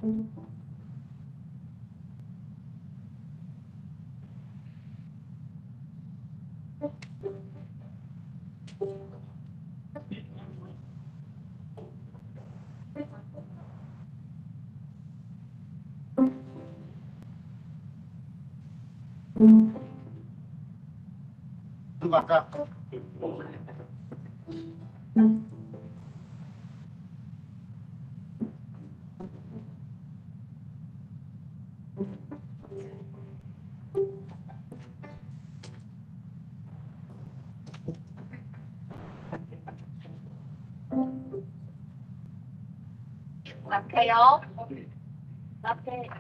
OK 哦，OK。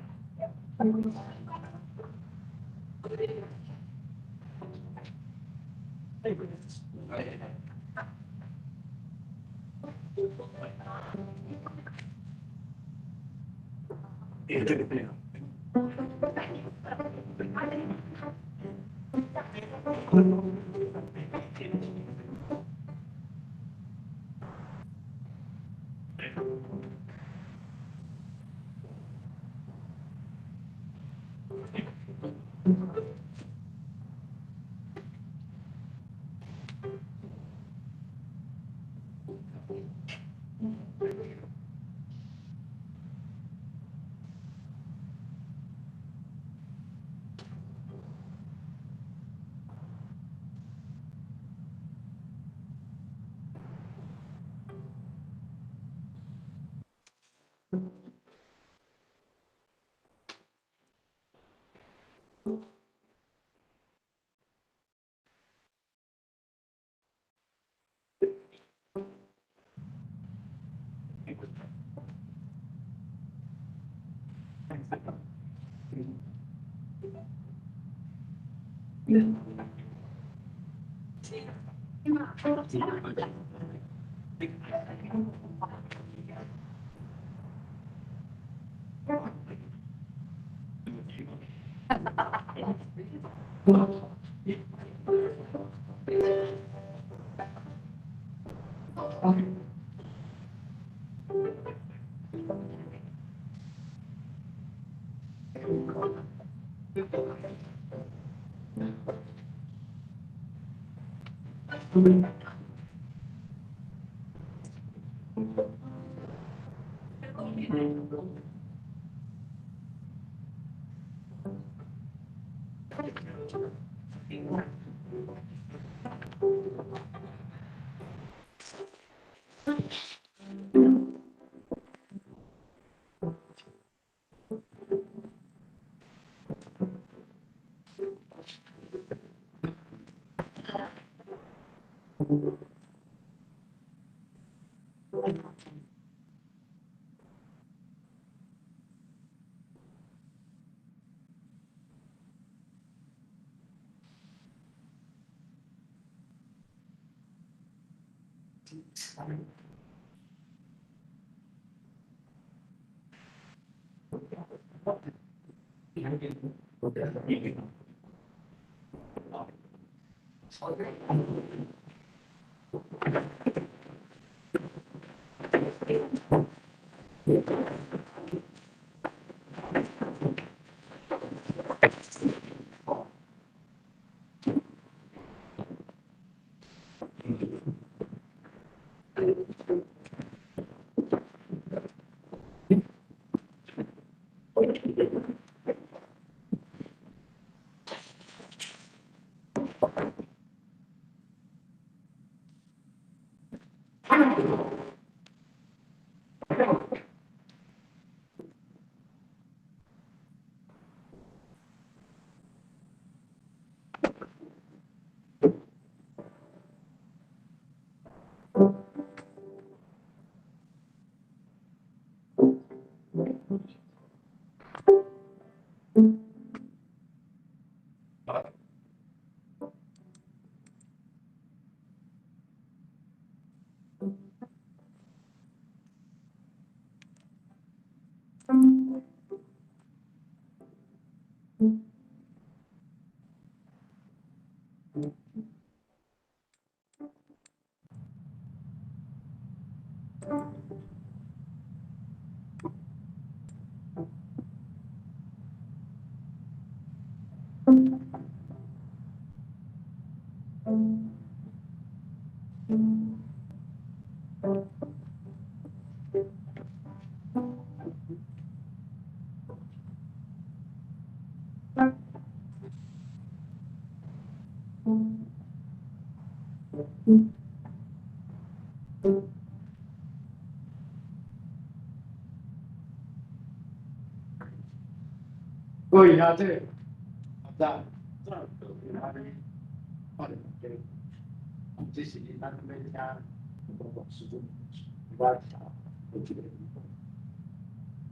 各位兄弟，早，早今仔日看到大家，这是咱欲听牧师，我有一个。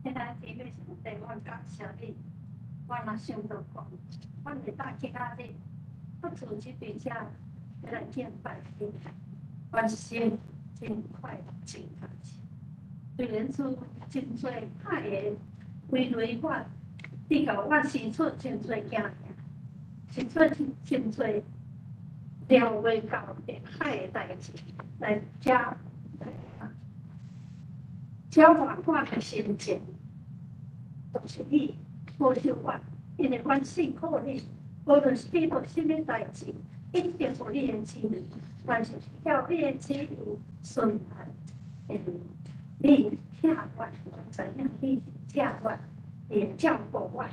亲爱的弟兄姊妹，我感謝你，我若想著講，阮會當今仔日，閣厝這邊遮來敬拜你，阮心真快樂，真感謝。雖然說真濟歹的危雷我，直到阮生出真濟驚嚇，生出真濟料袂到的歹的代誌來遮遮換阮的心情，都是你保守阮，因為阮信靠你，無論是遇著啥物代誌，一定有你的旨意，凡是照你的旨意順來，你疼阮，知影你疼阮，會照顧阮，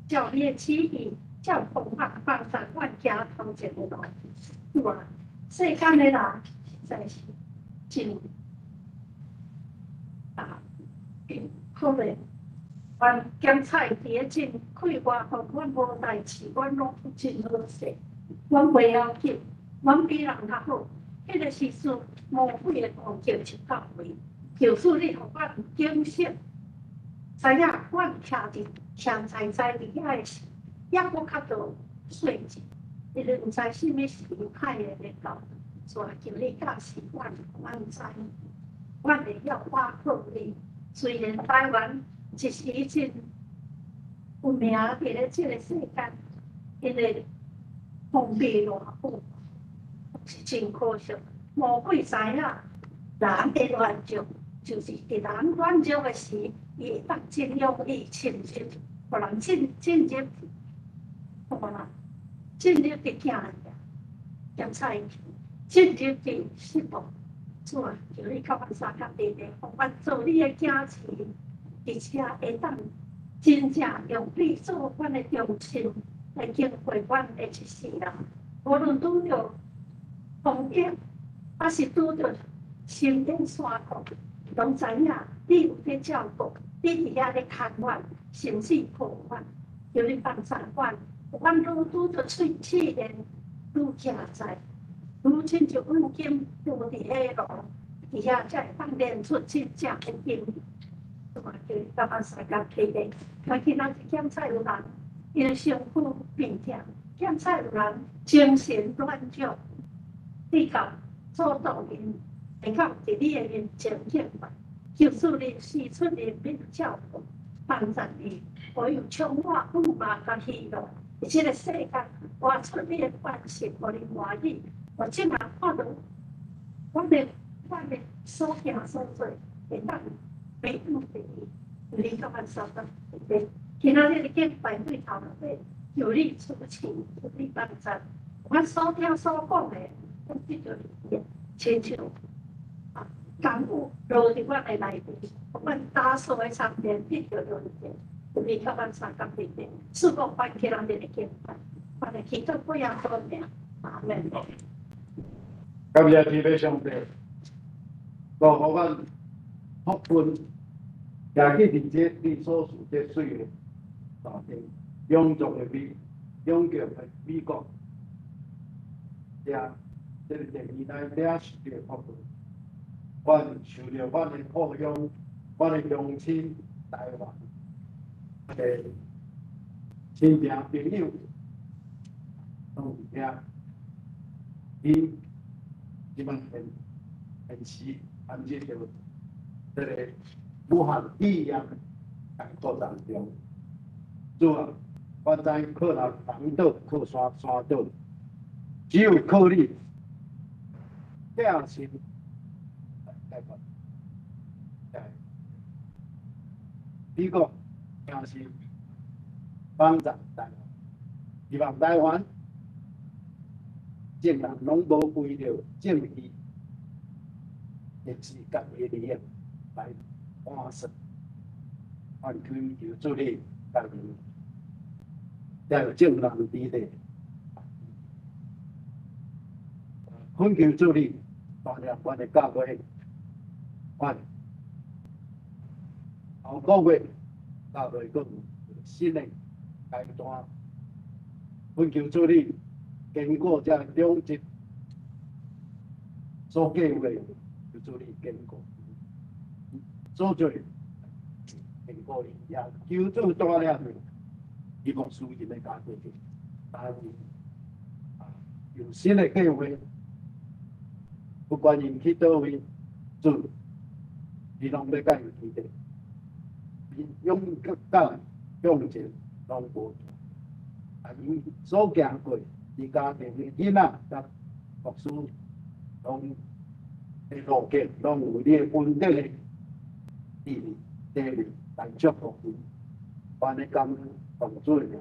照你的旨意照顧阮，幫助阮行頭前的路。主啊，世間的人實在是真啊，可憐。阮檢菜佇咧真快活，予阮無代誌，阮攏真好勢，阮袂要緊，阮比人較好。彼個時陣魔鬼的攻擊就到位，求主你予阮警醒，知影阮徛佇徛在在佇遐的時，抑閣較多細節，因為毋知啥物時歹的會到，所以求你教示阮，阮知，阮會曉倚靠你。雖然台灣一時真有名佇咧這個世間，因為封閉偌久，是真可惜。魔鬼知影人的軟弱，就是佇人軟弱的時，伊會當真容易侵入，予人進入，予人進入佇驚嚇，檢菜進入佇失望。主啊，求你共阮相共佇咧，予阮做你的囝兒，而且會當真正用你做阮的中心，來經過阮的一世人。無論拄著風雨，抑是拄著深淵山谷，攏知影你有佇照顧，你佇遐咧看阮，甚至抱阮，求你幫助阮，阮愈拄著喙試煉，愈徛在，愈親像阮金鋪佇彼個路，佇遐才會當練出真正的金。主啊，求你共阮相共佇咧，看今仔日檢菜有人，伊的身軀病痛，檢菜有人精神軟弱，你到主動𪜶，會當佇你的面前敬拜，求主你賜出憐憫照顧，幫助伊，予伊充滿盼望佮喜樂。佇這個世間活出你的關係，予你歡喜。我這馬看著阮的所行所做，會當回應予伊，你共阮相共佇今仔日的敬拜對頭內底，求你賜賜，求你幫助，阮所聽所講的，攏得著你，親像啊，甘露落佇阮的內面，阮打掃的層面得著潤澤，你共阮相共佇咧，賜福阮今仔日的敬拜，阮的祈禱奉耶穌名，阿門。感謝天父上帝，閣予阮福分，行去佇這你所賜這水的大地，勇強的美國，遮這個地內領受著福分，阮受著阮的故鄉、阮的鄉親台灣的親情朋友，攏佇遐，伊這擺現現時安置著這個武漢肺炎的艱苦當中，主啊，我知靠人人倒，靠山山倒，只有靠你，疼心來解決。美國也是幫助台灣，希望台灣眾人攏無為著政治的自家的利益來盤算，阮懇求主你共遮眾人佇咧，懇求主你帶領阮的教會，阮後個月教會閣有新的階段，懇求主你堅固遮長執所計劃，求主你堅固，所做堅固伊，也求主帶領伊牧師𪜶的家庭，但有新的計劃，不管𪜶去佗位，主，你攏欲共𪜶佇咧，勇敢向前，攏無𪜶所行過，佇家庭的囡仔佮牧師，攏的路徑，攏有你的恩典的地位，地位來祝福𪜶，按呢感恩奉主的名。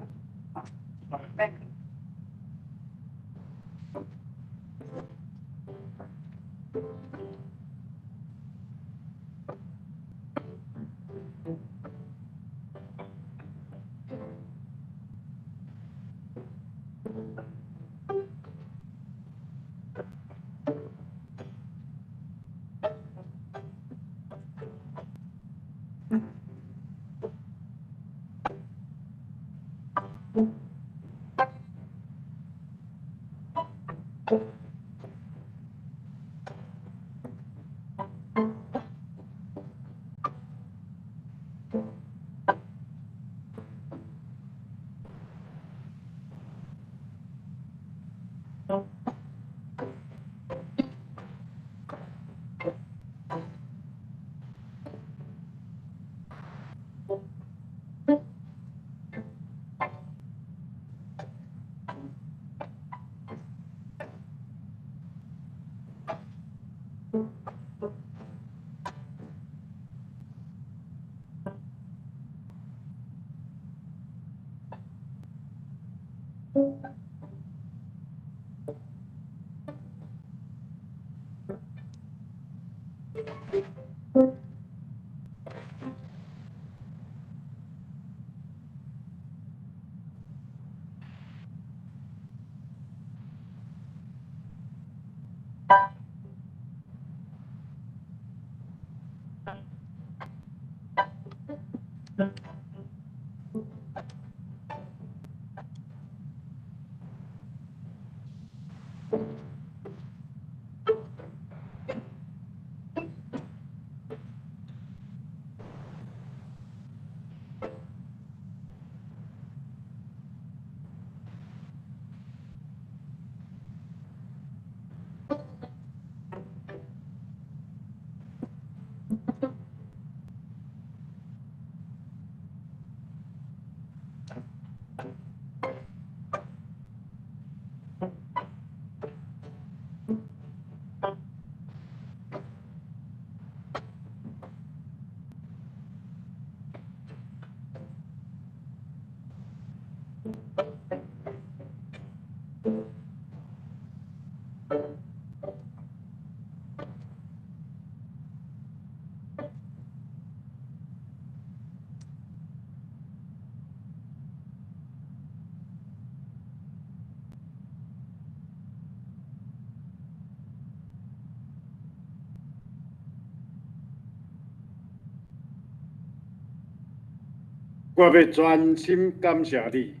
我欲專心感謝你，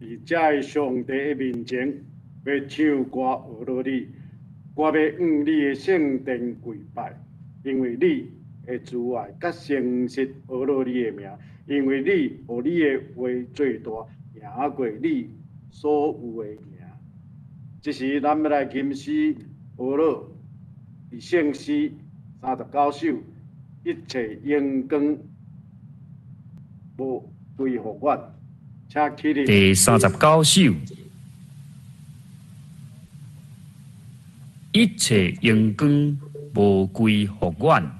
佇遮的上帝的面前，欲唱歌呵咾你。我欲向你的聖殿跪拜，因為你的慈愛佮誠實呵咾你的名，因為你予你的話做大，贏過你所有的名。這時，咱欲來吟詩呵咾，佇聖詩39首，一切榮光無歸予阮，請起立。第39首，一切榮光無歸予阮。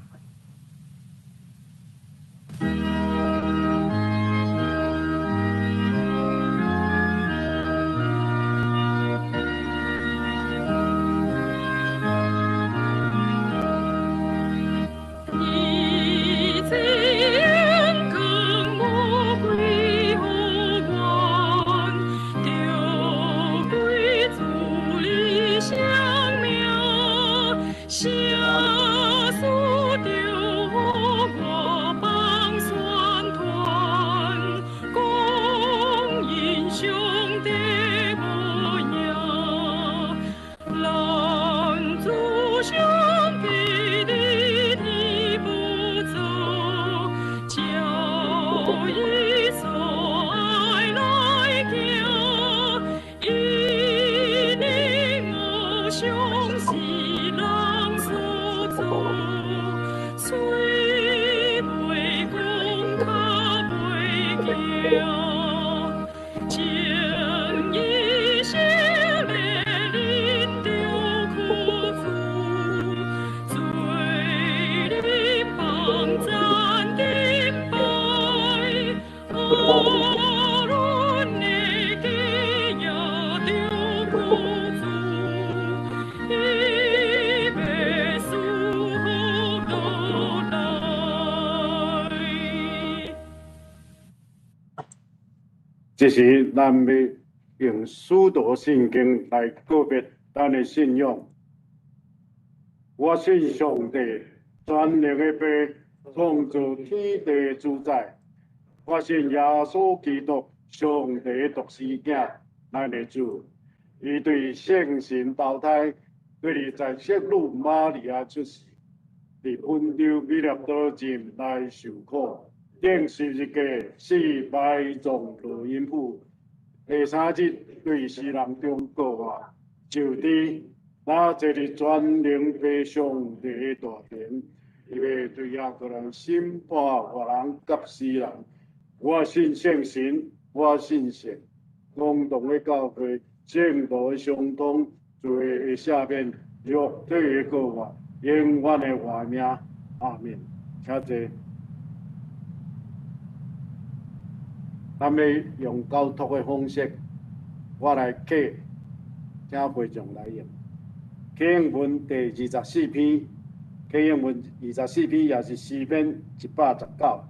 苦楚，伊欲赐福落來。這時，咱欲用使徒信經來告別咱的信仰。我信上帝，全能的父，創造天地的主宰。我信耶穌基督，上帝的獨生囝，咱的主。伊對聖神投胎，對在聖女瑪利亞出世，佇本丟彼拉多浸來受苦，釘十字架，死埋葬落陰府。第三日對死人中復活，就佇那坐佇全能父上帝的大權，伊欲對遐閣來審判活人佮死人。我信聖神，我信聖公同的教會，聖徒的相通，罪的赦免，肉體的復活，永遠的活命。阿們。請坐。咱欲用交託的方式，我來啟，請會眾來用。啟應文第二十四篇，啟應文二十四篇也是詩篇119。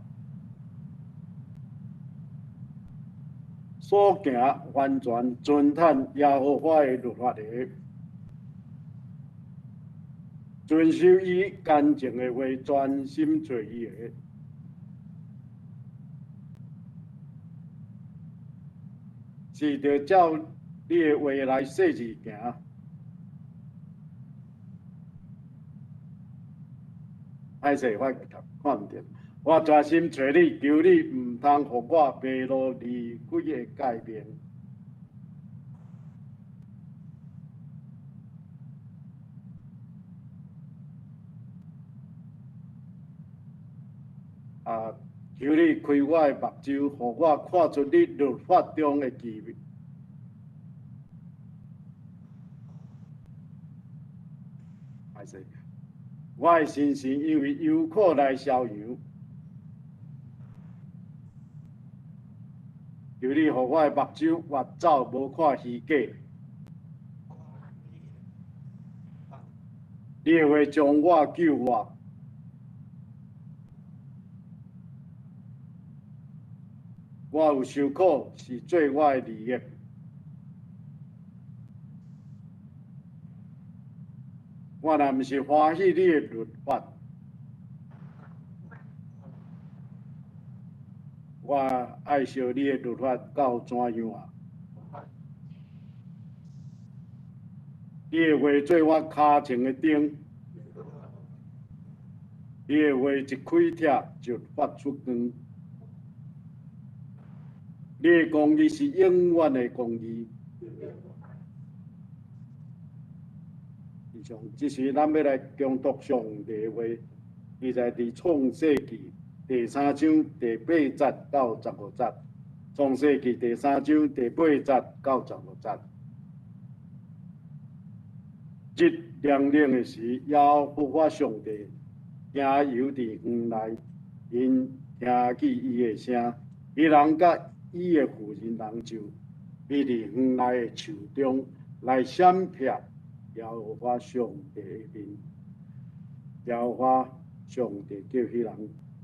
所行完全遵趁耶和華的律法的，遵守伊乾淨的話，專心揣伊的，是著照你的話來細緻行。歹勢，我看毋著。我專心揣你，求你毋通予我迷路離開的誡命。啊！求你開我的目睭，予我看出你律法中的奇妙。歹勢，我的心神因為憂苦來逍遙。求你予我的目睭越走無看虛假。你的話將我救活。我有受苦是做我的利益。我若毋是歡喜你的律法，我愛惜你的律法到怎樣啊？你的話做我跤前的燈，你的話一開拆就發出光。你的公義是永遠的公義。以上，這時咱欲來恭讀上帝的話，記載佇創世記第三章第八節到十五節。創世記第三章第八節到十五節。日涼冷的時，耶和華上帝行遊佇園內，𪜶聽見伊的聲，彼人佮伊的婦人人就避佇園內的樹中來閃避耶和華上帝的面。耶和華上帝叫彼人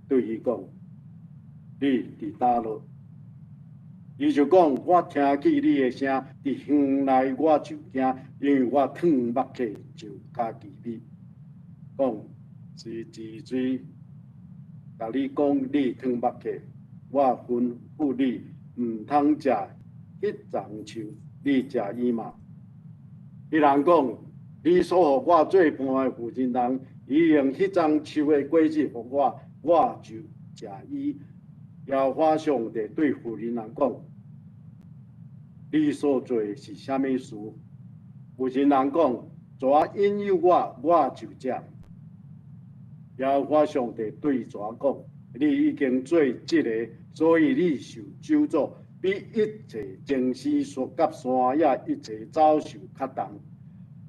對伊講：你佇佗落？伊就講：我聽見你的聲，佇園內我就驚，因為我褪目殼就較奇美。講是治罪，共你講你褪目殼，我吩咐你毋通食彼欉樹，你食伊嗎？彼人講：你所予我做伴的婦人人，伊用彼欉樹的果子予我，我就食伊。耶和華上帝對婦人人講：你所做的是啥物事？婦人人講：蛇引誘我，我就食。耶和華上帝對蛇講：你已經做這个，所以你受咒詛，比一切精牲佮山野一切走獸較重。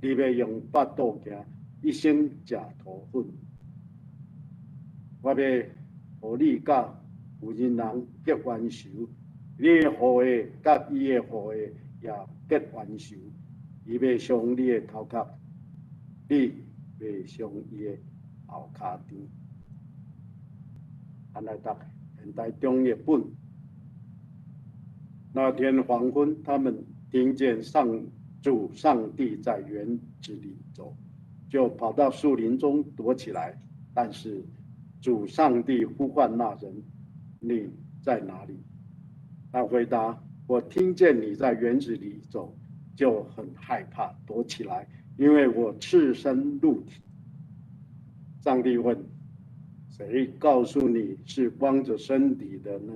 你欲用腹肚行，一生食塗粉。我欲予你佮婦人人結冤仇，你的後裔佮伊的後裔也結冤仇。伊欲傷你的頭殼，你欲傷伊的後跤踭。咱來讀現代中譯本。那天黃昏，他們聽見上主上帝在園子裡走，就跑到樹林中躲起來。但是主上帝呼喚那人：“你在哪裡？”他回答：“我聽見你在園子裡走，就很害怕，躲起來，因為我赤身露體。”上帝問：“誰告訴你是光着身體的呢？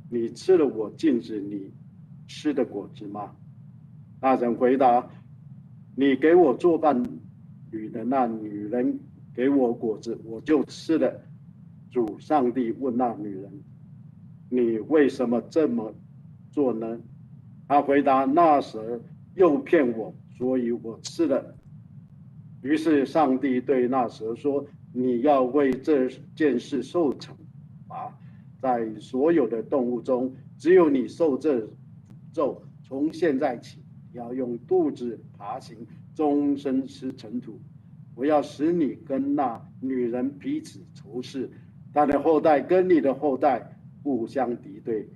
你吃了我禁止你吃的果子嗎？”那人回答：“你給我做伴侶的那女人給我果子，我就吃了。”主上帝問那女人：“你為什麼這麼做呢？”他回答：“那蛇誘騙我，所以我吃了。”於是上帝對那蛇說：“你要為這件事受懲罰，在所有的動物中，只有你受這詛咒。從現在起，你要用肚子爬行，終身吃塵土。我要使你跟那女人彼此仇視，她的後代跟你的後代互相敵對。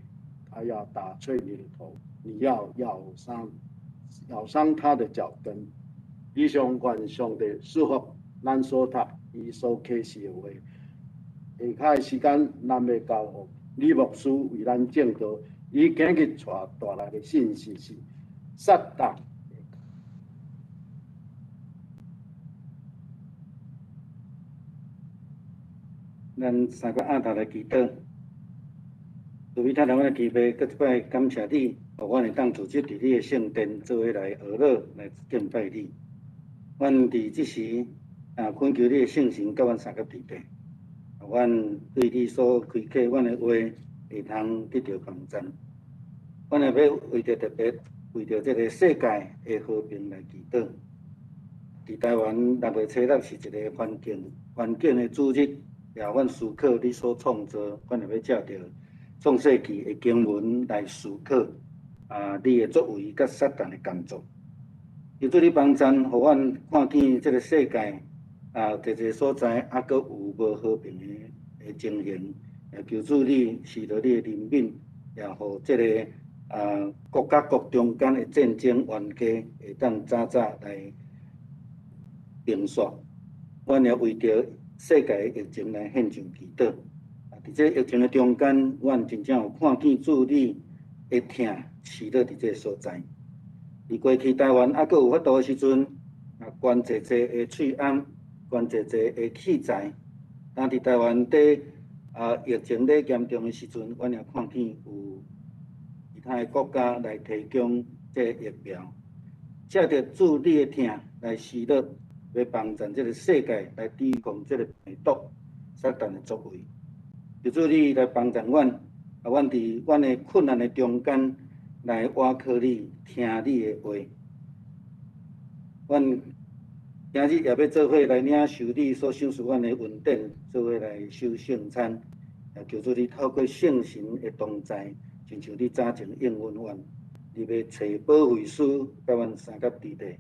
她要打碎你的頭，你要咬傷她的腳跟。”以上願上帝賜福咱所讀伊所啟示的話。下跤的時間，咱欲交予李牧師為咱證道。伊今日帶來的信息是撒旦。咱三個按頭來祈禱，慈悲疼阮的天父，閣一擺感謝你，予阮會當組織佇你的聖殿，做伙來學樂，來敬拜你。阮佇這時啊，懇求你的聖神佮阮相佮佇底，阮對你所開啟阮的話，會通得著幫贊。阮也欲為著特別為著這个世界的和平來祈禱。佇台灣6月初六是一个環境的主日，也阮思考你所創造，阮也欲藉著創世紀的經文來思考啊，你的作為佮撒旦的工作。求主你幫贊，予阮看見這个世界啊，濟濟所在猶閣有無和平的情形。也求主你賜予你的憐憫，也予這个啊國佮國中間的戰爭冤家會當早早來平息。阮也為著世界的疫情來獻上祈禱。啊，佇這疫情的中間，阮真正有看見主你的疼賜落佇這个所在。佇過去台灣猶閣有法度的時陣，啊，捐濟濟的喙罨，捐濟濟的器材。當佇台灣佇啊疫情咧嚴重的時陣，阮也看見有其他的國家來提供這個疫苗，藉著主你的疼來施落，欲幫助這个世界來抵抗這个病毒撒旦的作為。求主你來幫助阮，啊，阮佇阮的困難的中間來倚靠你，聽你的話。阮今日也欲做伙來領受你所賞賜阮的恩典，做伙來守聖餐。也求主你透過聖神的同在，親像你早前應允阮，你欲差保惠師佮阮相佮佇底，予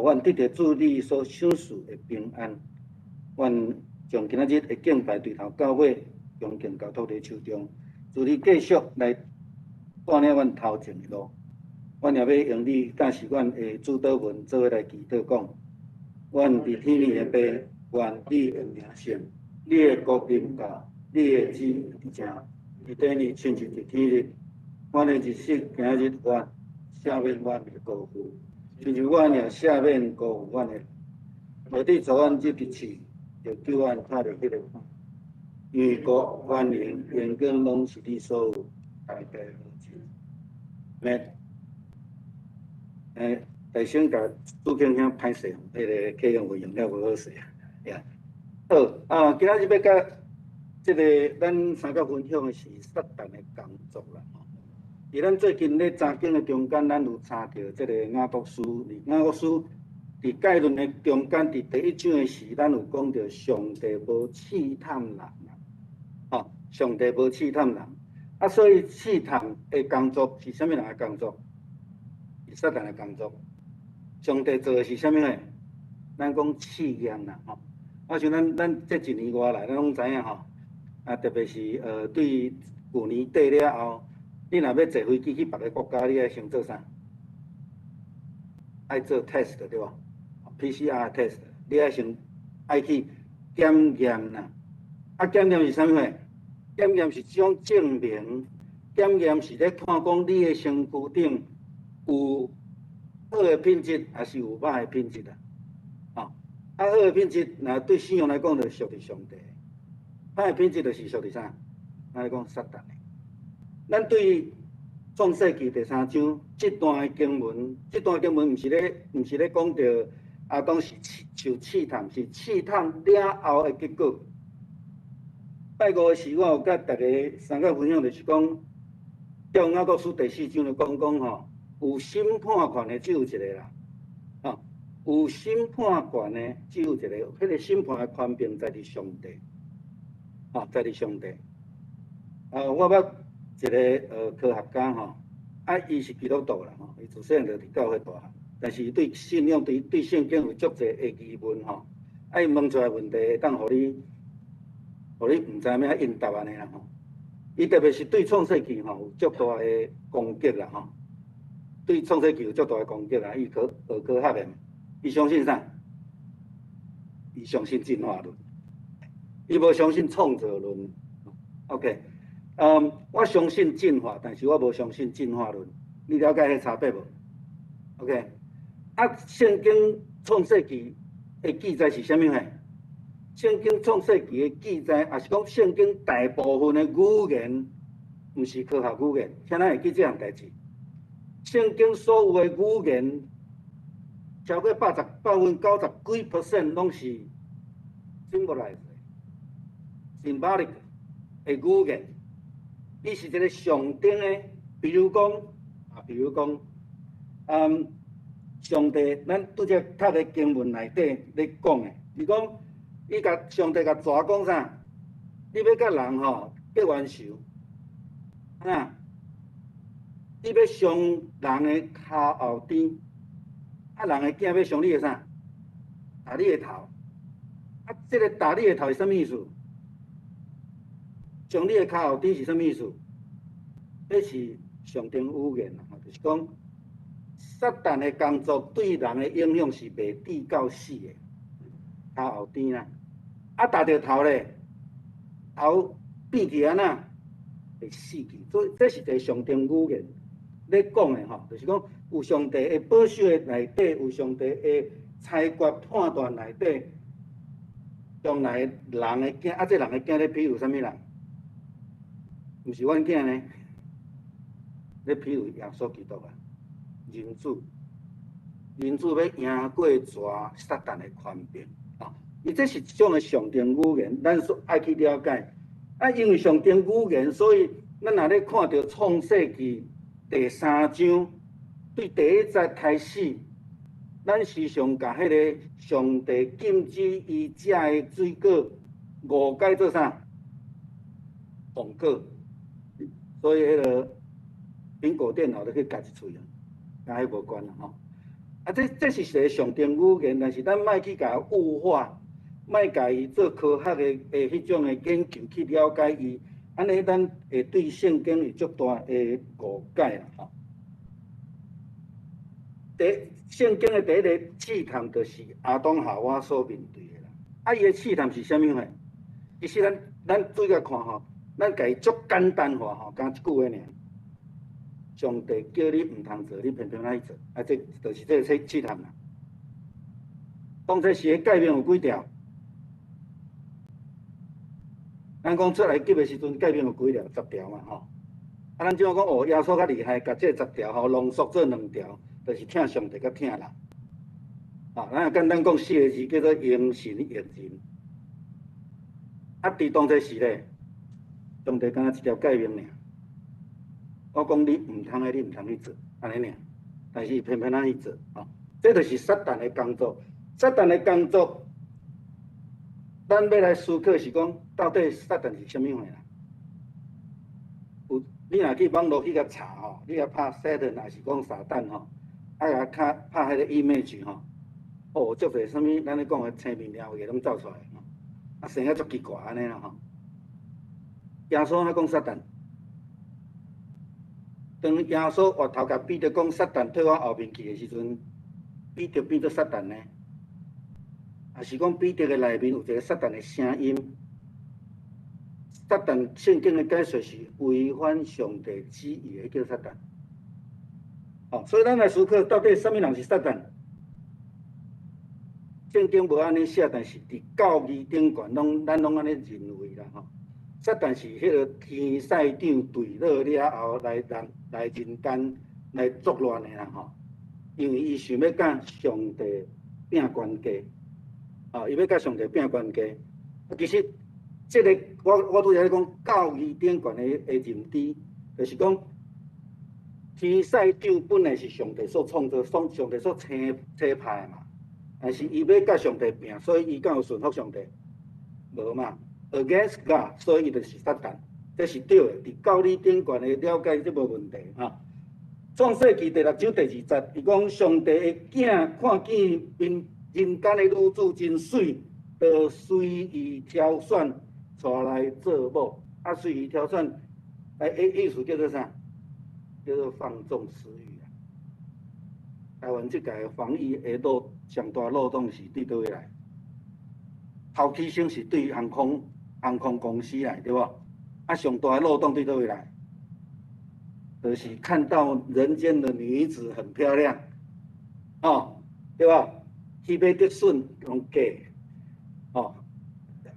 阮得著主你所賞賜的平安。阮將今仔日的敬拜對頭到尾，恭敬交託佇手中，主你繼續來帶領阮頭前的路。阮也欲用你教示阮的主禱文做伙來祈禱講：阮佇天裡的父，願你的名聖，你的國臨到，你的旨意成，佇地裡親像佇天裡。阮的日食今日願赦免阮的辜負，親像阮也赦免辜負阮的。無得予阮入去試，著救阮脫離彼个。因為國、權能、榮光攏是你所有，代代無盡。咩？大聲共主卿兄歹勢，彼个客用話用了無好勢啊。呀，好啊，今仔日欲佮這个咱三個分享的是撒旦的工作啦。佇咱最近咧查經的中間，咱有查著這个雅各書，雅各書佇概論的中間，佇第一章的時，咱有講著上帝無試探人啦，吼，上帝無試探人，啊，所以試探的工作是啥物人的工作？是撒旦的工作。上帝做的是啥物貨？咱講試驗啦，吼。我想咱這一年外來，咱攏知影吼。啊，特別是對舊年底了後，你若欲坐飛機去別个國家，你愛先做啥？愛做 test 對無？PCR test，你愛先愛去檢驗啦。啊，檢驗是啥物貨？檢驗是一種證明，檢驗是咧看講你的身軀頂有好的品質，抑是有歹的品質啊。吼，啊，好的品質，若對信仰來講，就屬佇上帝；歹的品質就是屬佇啥？咱咧講撒旦的。咱對創世記第三章這段的經文，這段經文毋是咧講著亞當是受試探，是試探了後的結果。拜五的時，我有佮大家三個分享，就是講，約雅各書第四章就講講吼，有審判權的只有一個啦，吼，有審判權的只有一個，彼個審判的權柄在佇上帝，吼，在佇上帝。啊，我捌一個科學家吼，啊，伊是基督徒啦吼，伊自細漢就佇教會大漢，但是伊對信仰、對聖經有足濟的疑問吼，啊，伊問出來問題會當予你毋知影欲按怎應答按呢啦吼。伊特別是對創世記吼有足大的攻擊啦吼，對創世記有足大的攻擊啦。伊學學科學的，伊相信啥？伊相信進化論，伊無相信創造論。OK，我相信進化，但是我無相信進化論。你了解彼差別無？OK，啊，聖經創世記的記載是啥物貨？聖經創世記的記載，抑是講聖經大部分的語言，毋是科學語言，請咱會記這項代誌。聖經所有的語言，超過90%幾 percent 攏是 symbolize、symbolic 的語言。伊是一個象徵的，比如講，上帝，咱拄才讀的經文內底咧講的，伊講，伊共上帝共蛇講啥？你欲佮人吼結冤仇，啊？你欲傷人的跤後邊，啊，人的囝欲傷你的啥？踏你的頭。啊，這個踏你的頭是啥物意思？傷你的跤後邊是啥物意思？這是象徵語言啦，就是講撒旦的工作對人的影響是袂至到死的，跤後邊啦。啊，踏著頭咧，頭變去按怎？會死去。所以這是一個象徵語言咧講的吼，就是講有上帝的保守的內底，有上帝的裁決判斷內底，將來人的囝，啊，這人的囝咧比喻啥物人？毋是阮囝呢，咧比喻耶穌基督啊，人子，人子欲贏過蛇撒旦的權柄啊！伊這是一種的象徵語言，咱所愛去了解。啊，因為象徵語言，所以咱若咧看著創世記第三章，對第一節開始，咱時常共彼个上帝禁止伊食的水果誤解做啥？糖果。所以彼个蘋果電腦都去鉸一喙啊，佮彼無關啦吼。啊，這是一個象徵語言，但是咱莫去共物化，莫共伊做科學的彼種的研究去了解伊，按呢咱會對聖經有足大的誤解啦吼。聖經的第一個試探就是亞當夏娃所面對的啦。啊，伊的試探是啥物貨？其實咱對共看吼，咱共伊足簡單化吼，敢一句話爾。上帝叫你毋通做，你偏偏愛去做，啊，這就是這個試探啦。當初時的誡命有幾條？咱講出埃及的時陣，誡命有幾條？十條嘛吼。啊，咱這樣講哦，耶穌較厲害，共這十條吼濃縮做兩條，就是疼上帝佮疼人。啊，咱簡單講四個字，叫做榮神益人。啊，佇當初時咧，上帝敢若一條誡命爾。我講你毋通的，你毋通去做，按呢爾。但是伊偏偏愛去做，吼，這就是撒旦的工作。撒旦的工作，咱欲來思考是講，到底撒旦是啥物貨啦？有，你若去網路去共查吼，你若拍 Satan，抑是講撒旦吼，啊，共拍彼个 image 吼，哦，足濟啥物，咱咧講的青面鳥個攏走出來吼，啊，生啊足奇怪按呢啦吼。耶穌按怎講撒旦？當耶穌回頭共彼得講撒旦退我後面去的時陣，彼得變做撒旦呢？抑是講彼得的內面有一個撒旦的聲音？撒旦聖經的解說是違反上帝旨意的，叫撒旦。哦，所以咱來思考，到底啥物人是撒旦？聖經無按呢寫，但是佇教義頂懸，攏咱攏按呢認為啦吼。撒旦是彼個天使長墜落了後來人來人間來作亂的啦吼。因為伊想欲佮上帝拼懸低，哦，伊欲佮上帝拼懸低。其實，這个我拄才咧講教義頂懸的認知，就是講天使長本來是上帝所創造、上帝所差派的嘛。但是伊欲佮上帝拼，所以伊敢有順服上帝？無嘛，against God，所以伊就是撒旦，這是對的。佇教理頂懸的了解，這無問題哈。創世記第六章第二節，伊講上帝的囝看見人人間的女子真媠，就隨意挑選，娶來做某。啊，隨意挑選，哎，意思叫做啥？叫做放縱私慾啊！台灣這屆防疫的上大漏洞是對佗位來？頭起先是對航空公司來，對無？啊，上大的漏洞對佗位來？就是看到人間的女子很漂亮，哦，對吧？去買竹筍用假，哦，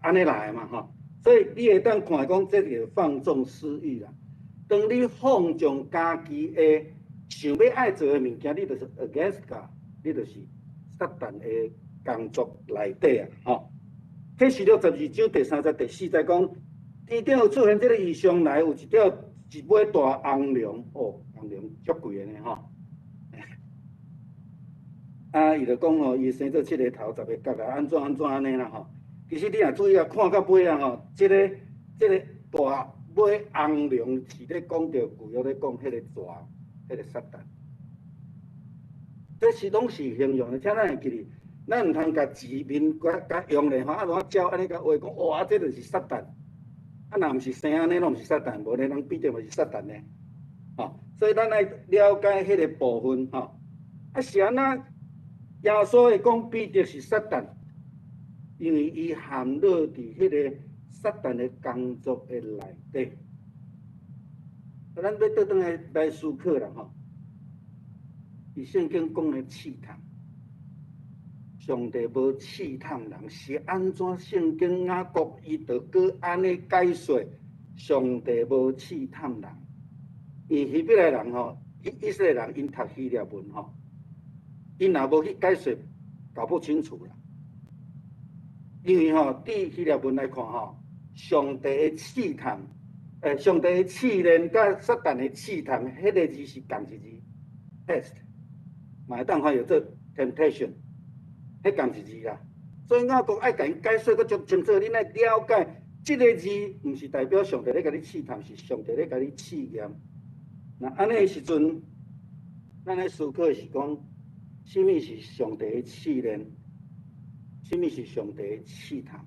按呢來的嘛，吼。所以你會當看講，這個放縱私慾啦。當你放縱家己的想欲愛做的物件，你就是 against God，你就是撒旦的工作內底啊，吼。啟示錄12章第三節、第四節講，天頂有出現這个異象來，有一條一尾大紅龍，哦，紅龍足貴的呢，吼。啊，伊就講吼，伊生做七个頭、十个角啊，按怎按怎按呢啦，吼。其實你若注意啊，看到尾啊，吼，這个大尾紅龍是咧講著舊約咧講彼个蛇，彼个撒旦。這是攏是形容的，請咱會記得，咱毋通共字面共用咧吼，啊，怎照按呢共畫講，哇，這就是撒旦。啊，若毋是生按呢，攏毋是撒旦，無呢，人彼得嘛是撒旦呢。吼，所以咱愛了解彼个部分吼。啊，是按怎？耶穌會講彼得是撒旦，因為伊陷落佇彼个撒旦的工作的內底。咱欲倒轉來來思考啦吼。佇聖經講的試探，上帝無試探人，是按怎聖經雅各伊就閣按呢解說，上帝無試探人。因希伯來人吼，以色列人𪜶讀希臘文吼，𪜶若無去解說，搞不清楚啦。因為吼，佇希臘文來看吼，上帝的試探，上帝的試煉佮撒旦的試探，彼个字是仝一字，test，嘛會當翻譯做 temptation，彼仝一字啦。所以雅各愛共𪜶解說閣足清楚，恁愛了解，這个字毋是代表上帝咧共你試探，是上帝咧共你試驗。那按呢時陣，咱咧思考是講，啥物是上帝的試煉？啥物是上帝的試探？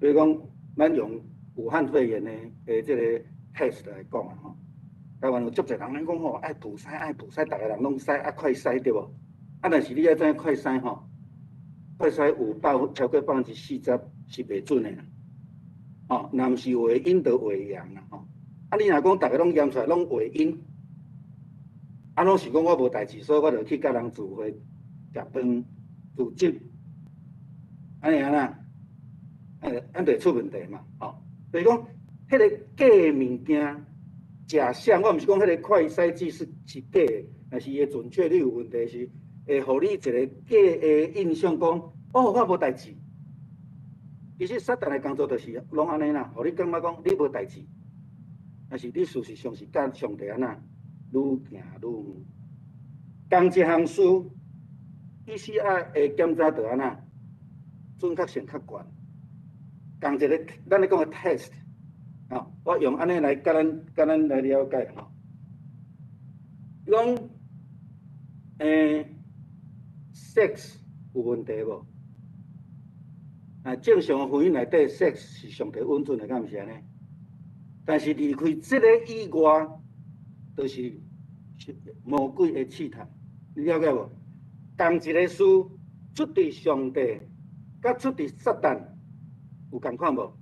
比如講，咱用武漢肺炎的這個 test 來講啊吼，台灣有足濟人咧講吼，愛普篩愛普篩，逐个人攏篩啊快篩對無？啊，但是你愛知影快篩吼，快篩有超過40%是袂準的啦，吼，若毋是偽陰就偽陽啦吼。啊，你若講逐个攏驗出來攏偽陰，啊，攏是講我無代誌，所以我就去佮人聚會、食飯、聚集，按呢按怎？按就會出問題嘛，吼。就是講，彼个假物件、假象，我毋是講彼个快篩劑是假的，但是伊的準確率有問題，是會予你一个假的印象，講哦，我無代誌。其實撒旦的工作就是攏按呢啦，予你感覺講你無代誌，但是你事實上是佮上帝按怎愈行愈遠。仝一項事，PCR 的檢查就按怎準確性較懸。仝一个咱咧講的 test，吼，我用按呢來共咱來了解吼。伊講 Sex 有問題無？啊，正常婚姻內底 sex 是上帝允准的，敢毋是按呢？但是離開這個以外，就是魔鬼的試探，你了解無？仝一个事出佇上帝，佮出佇撒旦有仝款無？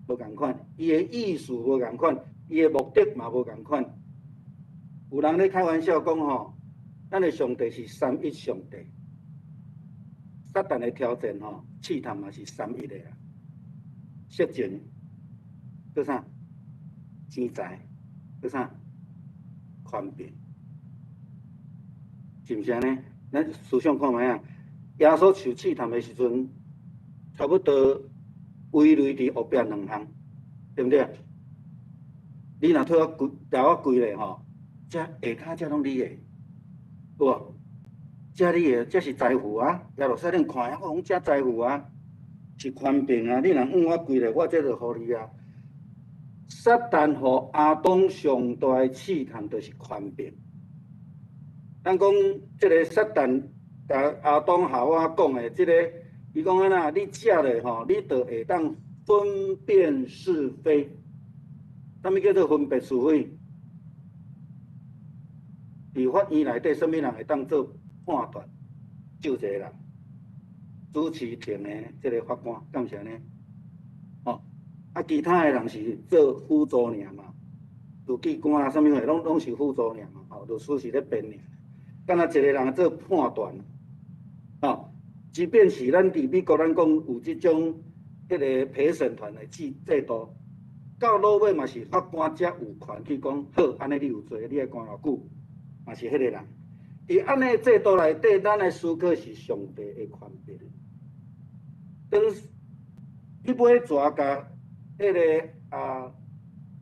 無仝款，伊的意思無仝款，伊的目的嘛無仝款。有人咧開玩笑講吼，咱的上帝是三一上帝，撒旦的挑戰吼，試探嘛是三一的啊，色情，閣啥？錢財，閣啥？權柄，是毋是按呢？咱思想看覓啊？耶穌受試探的時陣，差不多歸類佇後壁兩項，對毋對？你若替我跪，共我跪咧吼，這下跤這攏你的，有無？這你的，這是財富啊！耶路撒冷看啊，講這財富啊，是權柄啊！你若向我跪咧，我這就予你啊。撒旦予亞當上大的試探，就是權柄。咱講這个撒旦共亞當夏娃講的這个，伊講按怎？你食咧吼，你就會當分辨是非。啥物叫做分別是非？佇法院內底，啥物人會當做判斷？就一個人，主持庭的這个法官，敢毋是按呢？吼，啊，其他的人是做輔助爾嘛，書記官啊，啥物貨攏是輔助爾嘛，吼，律師是咧辯爾，敢若一个人做判斷，吼，即便是咱佇美國，咱講有這種彼个陪審團的制度，到落尾嘛是法官才有權去講，好，按呢你有罪，你愛關偌久，嘛是彼个人。佇按呢制度內底，咱來思考是上帝的權柄。當彼尾蛇共彼个啊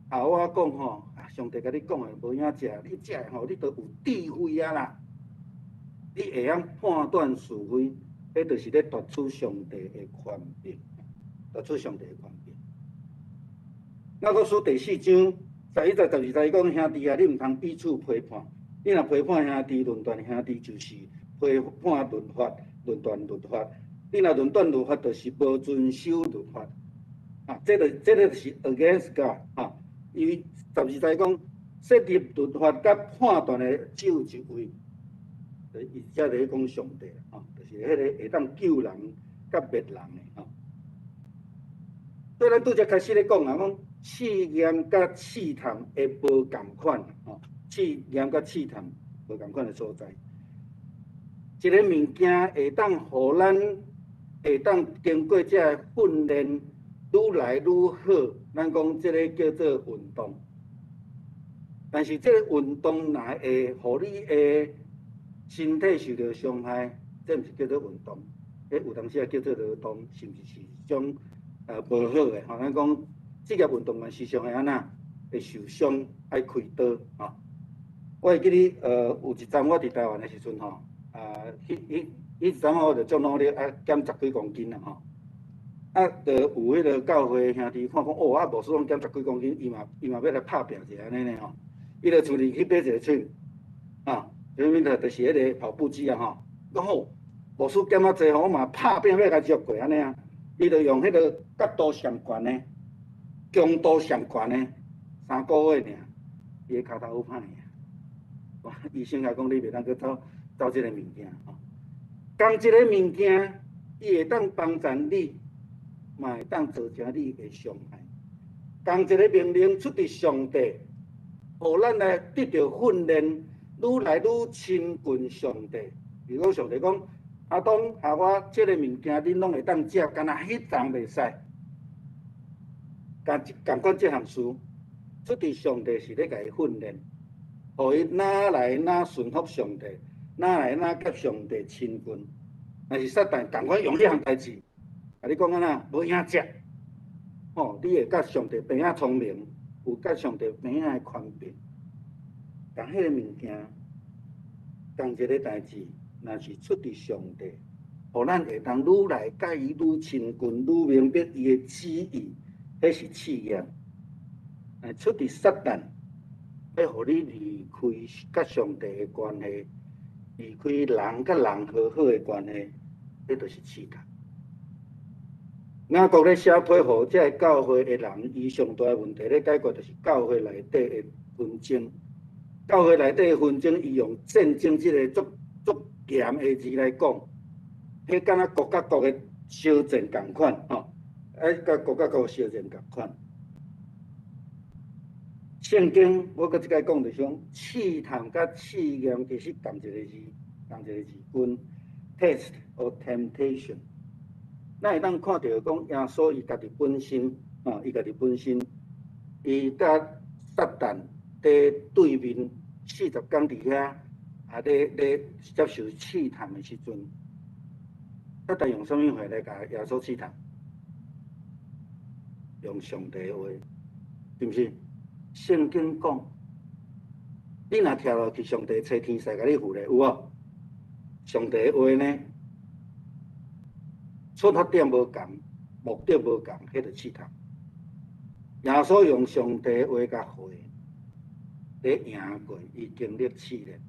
夏娃講吼，啊上帝共你講的無影食，你食的吼，你就有智慧啊啦，你會曉判斷是非，彼就是咧奪取上帝的權柄，奪取上帝的權柄。雅各書第四章11節12節講，兄弟啊，你毋通彼此批判。你若批判兄弟、論斷兄弟，就是批判律法、論斷律法。你若論斷律法，就是無遵守律法。啊，這个是 against God 啊。伊12節講，設立律法佮判斷的只有一位，伊遮咧講上帝啊，就是彼个會當救人佮滅人的吼。所以咱拄才開始咧講啊，講試驗佮試探會無仝款吼，試驗佮試探無仝款的所在。一个物件會當予咱會當經過這个訓練，愈來愈好。咱講這个叫做運動，但是這个運動若會予你的身體受著傷害，這毋是叫做運動，彼有當時仔叫做勞動，是毋是是一種無好的？吼，咱講職業運動員時常會按怎？會受傷，愛開刀吼。我會記得有一陣我佇台灣的時陣吼，啊，彼一陣我就足努力啊，減十幾公斤啦吼。啊，就有彼个教會兄弟看講，哦，啊，牧師講減十幾公斤，伊嘛欲來拍拚一下按呢呢吼。伊就厝裡去買一個秤，啊，啥物就是彼个跑步機啊吼。講好，牧師減較濟吼，我嘛拍拚欲共伊超過按呢啊。伊就用彼个角度上懸的，強度上懸的，3個月爾，伊的跤頭有歹去啊。醫生共講，你袂當閣走走這个物件吼。仝一个物件，伊會當幫助你，嘛會當造成你的傷害。仝一个命令出佇上帝，予咱來得著訓練，愈來愈親近上帝。比如講，上帝講，亞當夏娃，這个物件恁攏會當食，干焦彼欉袂使。仝款這項事，出佇上帝是咧共伊訓練，予伊愈來愈順服上帝，愈來愈佮上帝親近。但是撒旦仝款用這項代誌，共你講按怎無影食，吼，你會佮上帝平仔聰明，有佮上帝平仔的權柄。但彼个物件，仝一个代誌，若是出佇上帝，予咱會當愈來佮伊愈親近，愈明白伊的旨意，彼是試驗。但出佇撒旦，欲予你離開佮上帝的關係，離開人佮人和好的關係，彼就是試探。雅各咧寫批予這个教會的人，伊上大的問題咧解決，就是教會內底的紛爭。教會內底的紛爭，伊用戰爭這个足足嚴的字來講，彼敢若國佮國的相戰仝款吼，佮國佮國相戰仝款。聖經我閣這擺講就是講，試探佮試驗其實仝一個字，仝一個字根，test or temptation。咱會當看著講耶穌伊家己本身，吼，伊家己本身，伊佮撒旦佇對面40工佇遐，啊咧咧接受試探的時陣，撒旦用啥物話來共耶穌試探？用上帝的話，是毋是？聖經講，你若跳落去，上帝差天使共你扶咧，有無？上帝的話呢？出發點無仝，目的無仝，彼就試探。耶穌用上帝的話共回，咧贏過伊經歷試煉。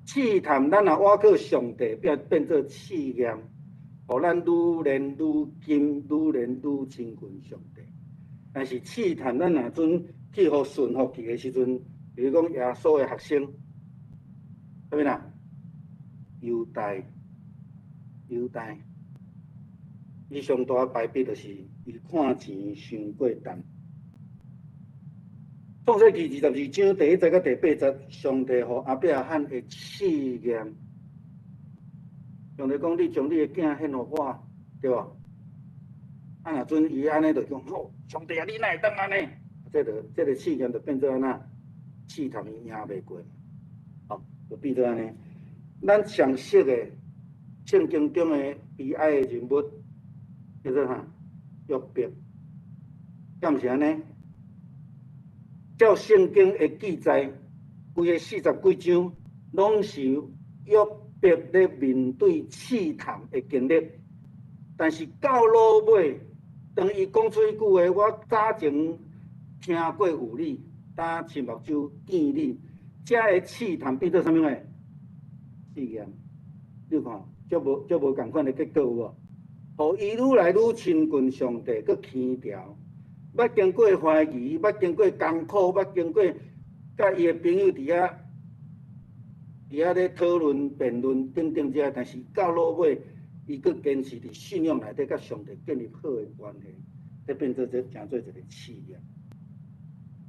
試探咱若倚靠上帝變變做試驗，予咱愈練愈近，愈練愈親近上帝。但是試探咱若陣去予順服去的時陣，比如講耶穌的學生，啥物啦？猶大，猶大，伊上大敗筆就是伊看錢傷過重。創世記22章第一節佮第八節，上帝予亞伯拉罕的試驗。上帝講：你將你的囝獻予我，對無？啊，若陣伊按呢就講：好，上帝啊，你哪會當按呢？這就這个試驗就變做按怎？試探伊贏袂過，吼，就變做按呢。咱常識的聖經中的悲哀的人物叫做啥？約伯，敢毋是按呢？照聖經的記載，規个四十幾章，攏是約伯咧面對試探的經歷。但是到落尾，當伊講出彼句話，我早前聽過有你，今親目睭見你，這个試探變做啥物話？試驗，你看，足無足無仝款的結果有無？予伊愈來愈親近上帝，閣輕佻。捌經過懷疑，捌經過艱苦，捌經過佮伊的朋友佇遐咧討論、辯論等等這，但是到落尾，伊閣堅持佇信仰內底佮上帝建立好的關係，這變做這成做一個試驗。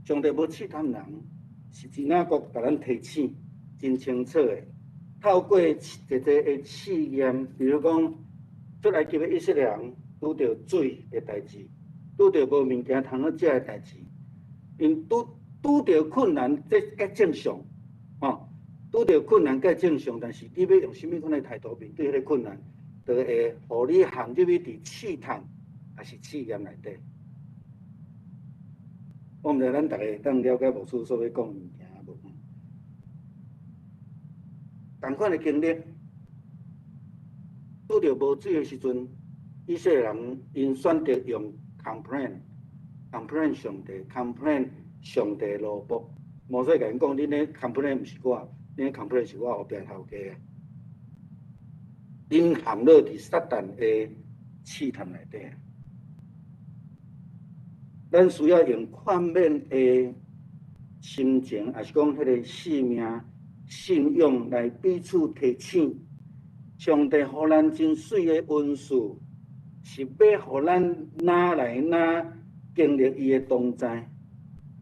上帝無試探人，是真正閣共咱提醒，真清楚的。透過一個的試驗，比如講出埃及的以色列人拄著水的代誌，拄著無物件通好食的代誌，𪜶拄拄著困難，這較正常，吼，拄著困難較正常，但是你欲用啥物款的態度面對彼个困難，就會予你陷入去佇試探，抑是試驗內底。我毋知咱逐个會當了解牧師所欲講的物件無？仝款的經歷，拄著無水的時陣，以色列人𪜶選擇用 complain，complain 上帝，complain 上帝奴僕。摩西共𪜶講，恁咧 complain 毋是我，恁咧 complain 是我後壁頭家。恁陷落佇撒旦的試探內底。咱需要用寬免的心情，抑是講彼个性命信仰來彼此提醒。上帝予咱真媠的恩賜，是欲予咱哪來哪經歷伊的同在，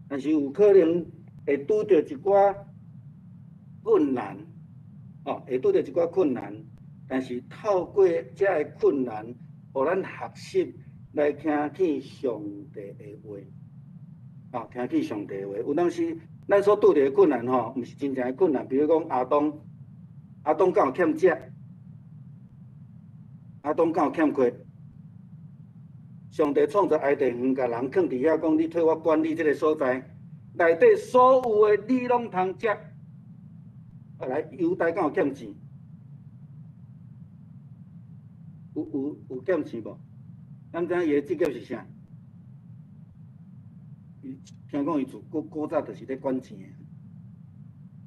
但是有可能會拄著一寡困難，哦，會拄著一寡困難，但是透過這个困難，予咱學習來聽去上帝的話，哦，聽去上帝的話。有當時咱所拄著的困難吼，毋是真正的困難，比如講亞當，亞當敢有欠食？亞當敢有欠缺？上帝創造伊甸園，共人囥佇遐，講你替我管理這个所在，內底所有的你攏通食。後來猶大敢有欠錢？有有有欠錢無？咱知影伊的職業是啥？伊聽講伊自古古早就是咧管錢的，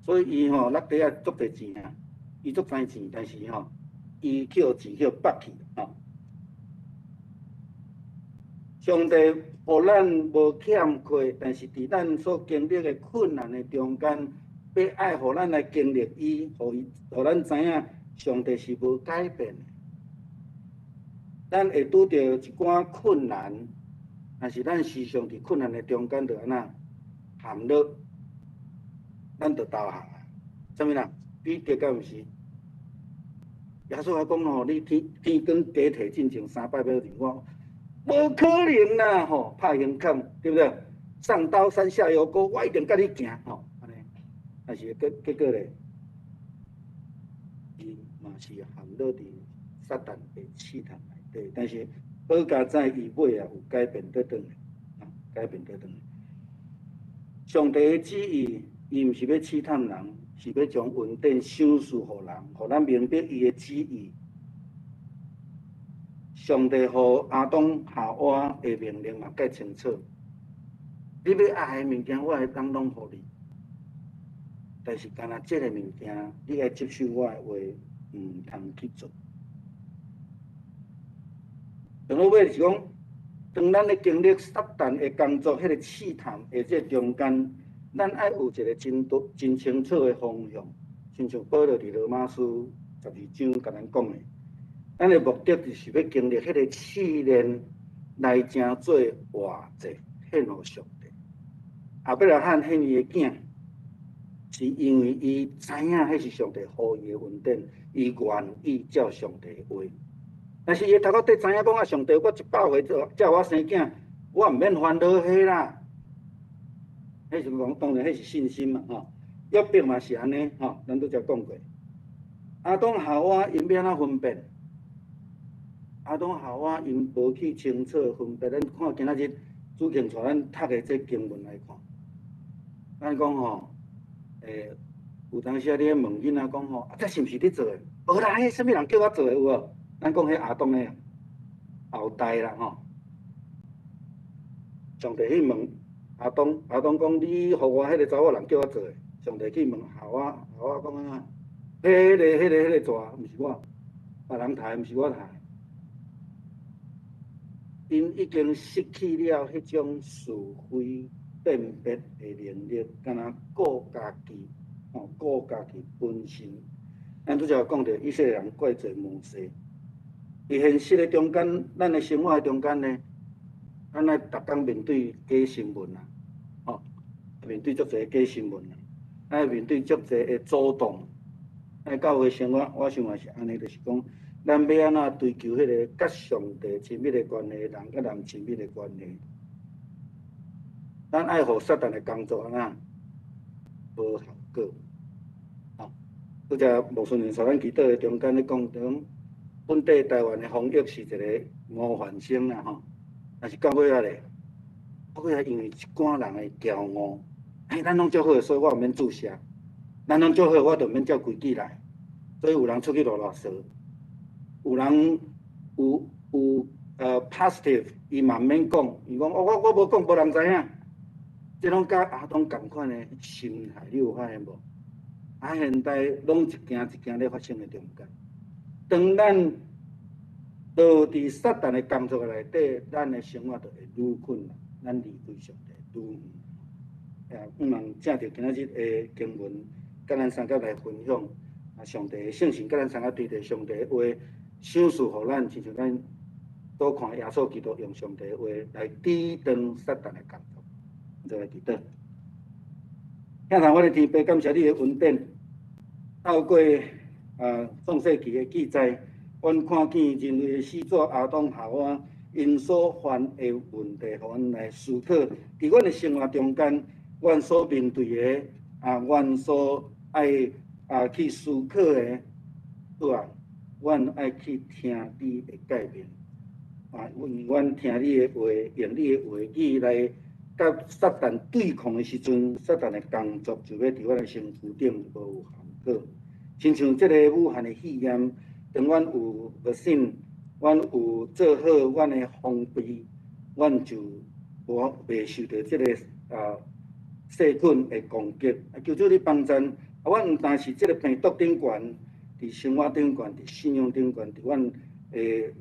所以伊吼落地仔足濟錢啊。伊足知錢，但是吼，伊去予錢去予縛去吼。上帝予咱無欠缺，但是佇咱所經歷的困難的中間，欲愛予咱來經歷伊，予伊，予咱知影上帝是無改變的。咱會拄著一寡困難，但是咱時常佇困難的中間，就按怎陷落，咱就投降啊！啥物人？彼得敢毋是？耶穌還講吼，你天天光雞啼進前三擺欲認我，無可能啦！吼，拍胸坎，對不對？上刀山下油鍋，我一定佮你行吼，按呢。但是結果咧，伊嘛是陷落佇撒旦的試探內底，但是好佳哉，伊尾仔有改變倒轉來，啊，改變倒轉來。上帝的旨意，伊毋是欲試探人，是欲將恩典賞賜予人，予咱明白伊的旨意。上帝予亞當夏娃的命令嘛，蓋清楚。你欲愛的物件，我會當攏予你。但是，干焦這个物件，你愛接受我的話，毋通去做。上好尾是講，當咱咧經歷撒旦的工作，彼个試探的這中間，咱愛有一个真多、真清楚的方向。親像保羅佇羅馬書12章共咱講的，咱的目的就是欲經歷彼个試煉，來成做活祭，獻予上帝。亞伯拉罕獻伊的囝，是因為伊知影彼是上帝予伊的恩典，伊願意照上帝的話。但是伊頭殼底知影講啊，上帝，我100歲才予我生囝，我毋免煩惱彼啦。彼是講當然彼是信心嘛吼。約伯嘛是按呢吼，咱拄才講過。亞當夏娃𪜶欲按怎分辨？亞當夏娃𪜶無去清楚分辨，咱看今仔日主慶帶咱讀的這經文來看，咱講吼，有當時啊，你咧問囡仔講吼，啊，這是毋是你做的？無啦，彼啥物人叫我做的有無？咱講彼亞當的後代啦吼。上帝去問亞當，亞當講你予我彼個查某人叫我做的。上帝去問夏娃，夏娃講按怎？彼個蛇毋是我，別人刣的，毋是我刣。𪜶已經失去了彼種是非辨別的能力，敢若顧家己，吼，顧家己本身。咱拄才有講著，以色列人怪罪摩西。佇現實的中間，咱的生活的中間呢，咱愛逐工面對假新聞啊，吼，面對足濟假新聞啊，愛面對足濟的阻擋。咱教會生活，我想嘛是按呢，就是講，咱欲按怎追求彼个佮上帝親密的關係，人佮人親密的關係，咱愛予撒旦的工作按怎無效果。吼，拄才牧師娘帶咱祈禱的中間咧講，講本地台灣的防疫是一个模範生啦，吼。但是到尾仔咧，到尾仔因為一寡人的驕傲，嘿，咱攏足好，所以我毋免注射。咱攏足好，我就毋免照規矩來。所以有人出去囉囉嗦，有人有 positive，伊嘛毋免講，伊講我無講，無人知影。這攏佮亞當仝款的心態，你有發現無？啊，現代攏一件一件咧發生的中間，當咱落佇撒旦的工作內底，咱的生活就會愈困難，咱離開上帝愈遠。啊，向望藉著今仔日的經文，佮咱相佮來分享，啊，上帝的聖神佮咱相佮對著上帝的話，賞賜予咱，親像咱所看耶穌基督用上帝的話來抵擋撒旦的工作。做來祈禱。天父，我的天父，感謝你的恩典。透過創世記的記載，阮看見人類的始祖亞當夏娃𪜶所犯的問題，予阮來思考。佇阮的生活中間，阮所面對的啊，阮所愛去思考的，主啊，阮愛去聽你的誡命，啊，因阮聽你的話，用你的話語來佮撒旦對抗的時陣，撒旦的工作就欲佇阮的身軀頂無有效果。親像這个武漢的肺炎，當阮有 vaccine，阮有做好阮的防備，阮就無袂受著這个細菌的攻擊。啊，求主你幫贊，啊，阮毋但是這个病毒頂懸，伫生活顶悬，伫信仰顶悬，伫阮的人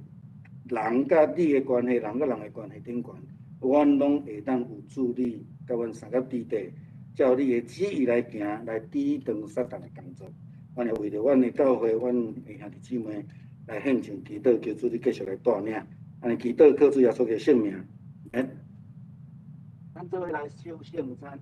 佮你的关系，人佮人的关系顶悬，阮拢会当有主你佮阮相佮伫地，照你的旨意来行，来抵挡撒旦的工作。阮会为著阮的教会，阮的兄弟姊妹来献上祈祷，求主你继续来带领。按呢祈祷，靠主耶稣的圣名。咱做伙来守圣餐。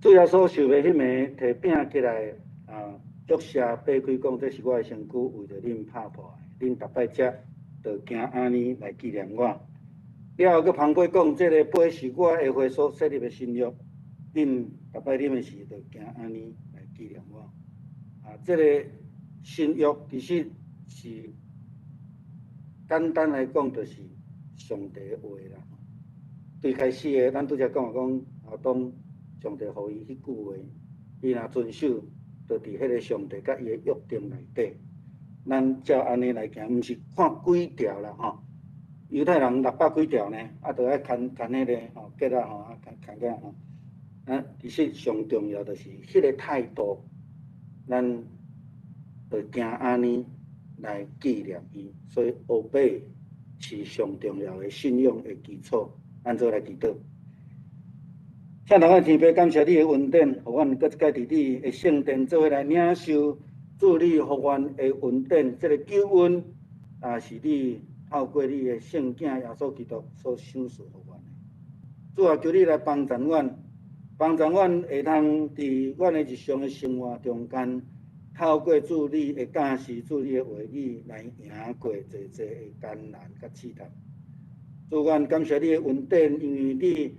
主耶稣受的彼暝，提饼起来，祝谢，擘开讲，这是我的身躯，为著恁拍破的，恁逐摆食，就行按呢来纪念我。了后，阁捧杯讲，这个杯是我的血所设立的新约，恁逐摆啉的时，就行按呢来纪念我。这个新约其实是简单来讲，就是上帝的话啦。最开始的，咱拄才讲讲，亚当上帝予伊彼句话，伊若遵守，就伫彼个上帝佮伊的约定内底，咱照按呢来行，毋是看几条啦吼。犹太人六百几条呢，就爱牵牵彼个吼结仔吼，牵牵个吼。其实上重要就是彼个态度，咱就行按呢来纪念伊。所以 obey 是上重要的信仰的基础。咱做来祈祷。请天的天父，感谢你的恩典，予阮阁一摆伫你的圣殿做伙来领受主你予阮的恩典，这个救恩也是你透过你的圣子耶稣基督所赏赐予阮的。主啊，求你来帮助阮，帮助阮会通伫阮的日常的生活中间，透过主你的教示、主你的话语来赢过济济的艰难佮试探。主，阮感谢你的恩典，因为你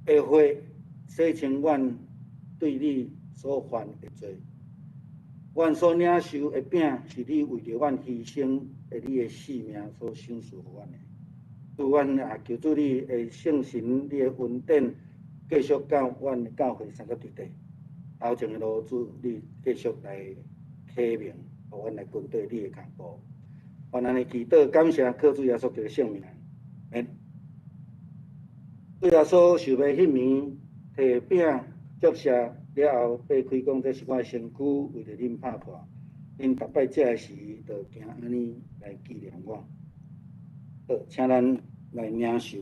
的血洗清阮对你所犯的罪。阮所领受的饼，是你为著阮牺牲的你的性命所赏赐予阮的。主，阮也求主你的圣神、你的恩典，继续到阮的教会三个地带。头前的路，主你继续来启明，予阮来跟缀你的脚步。阮按呢祈祷，感谢靠主耶稣基督圣名。主耶稣受的彼暝，提饼祝谢了后，擘开讲，这是我的身躯，为著恁拍破。恁逐摆食的时，就行按呢来纪念我。好，请咱来领受。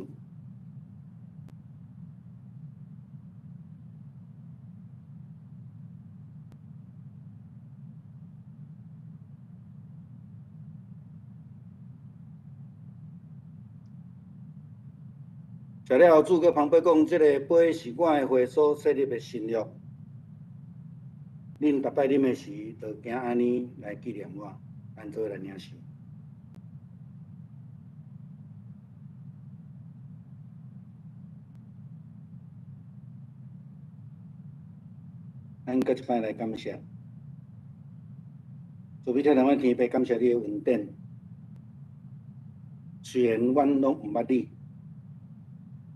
食了后，主阁捧杯讲，这个杯是我的血所设立的新约。恁逐摆啉的时，就行按呢来纪念我，咱做伙来领受。咱阁一摆来感谢，慈悲天父天父，感谢你的恩典。虽然阮拢毋捌你，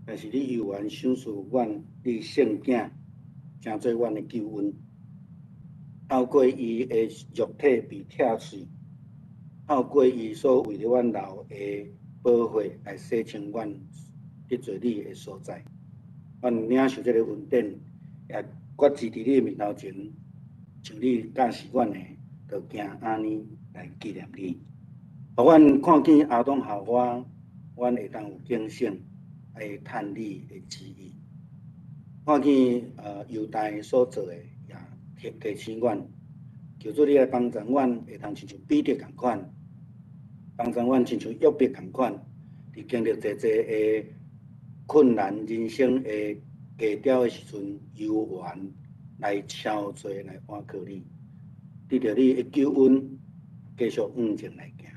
但是你犹原赏赐阮你圣子，成做阮的救恩。透过伊的肉体被拆碎，透过伊所为著阮流的宝血来洗清阮得罪你的所在。阮领受这个恩典，也决志伫你的面头前，像你教示阮的，就行按呢来纪念你。予阮看见亚当夏娃，阮会当有警醒，会趁你的旨意。看见犹大所做的，也提醒阮，求主你来帮助阮，会当亲像彼得仝款，帮助阮亲像约伯仝款，伫经历济济的困难、人生的低潮的时阵，犹原来超做来倚靠你，得著你的救恩，继续向前来行。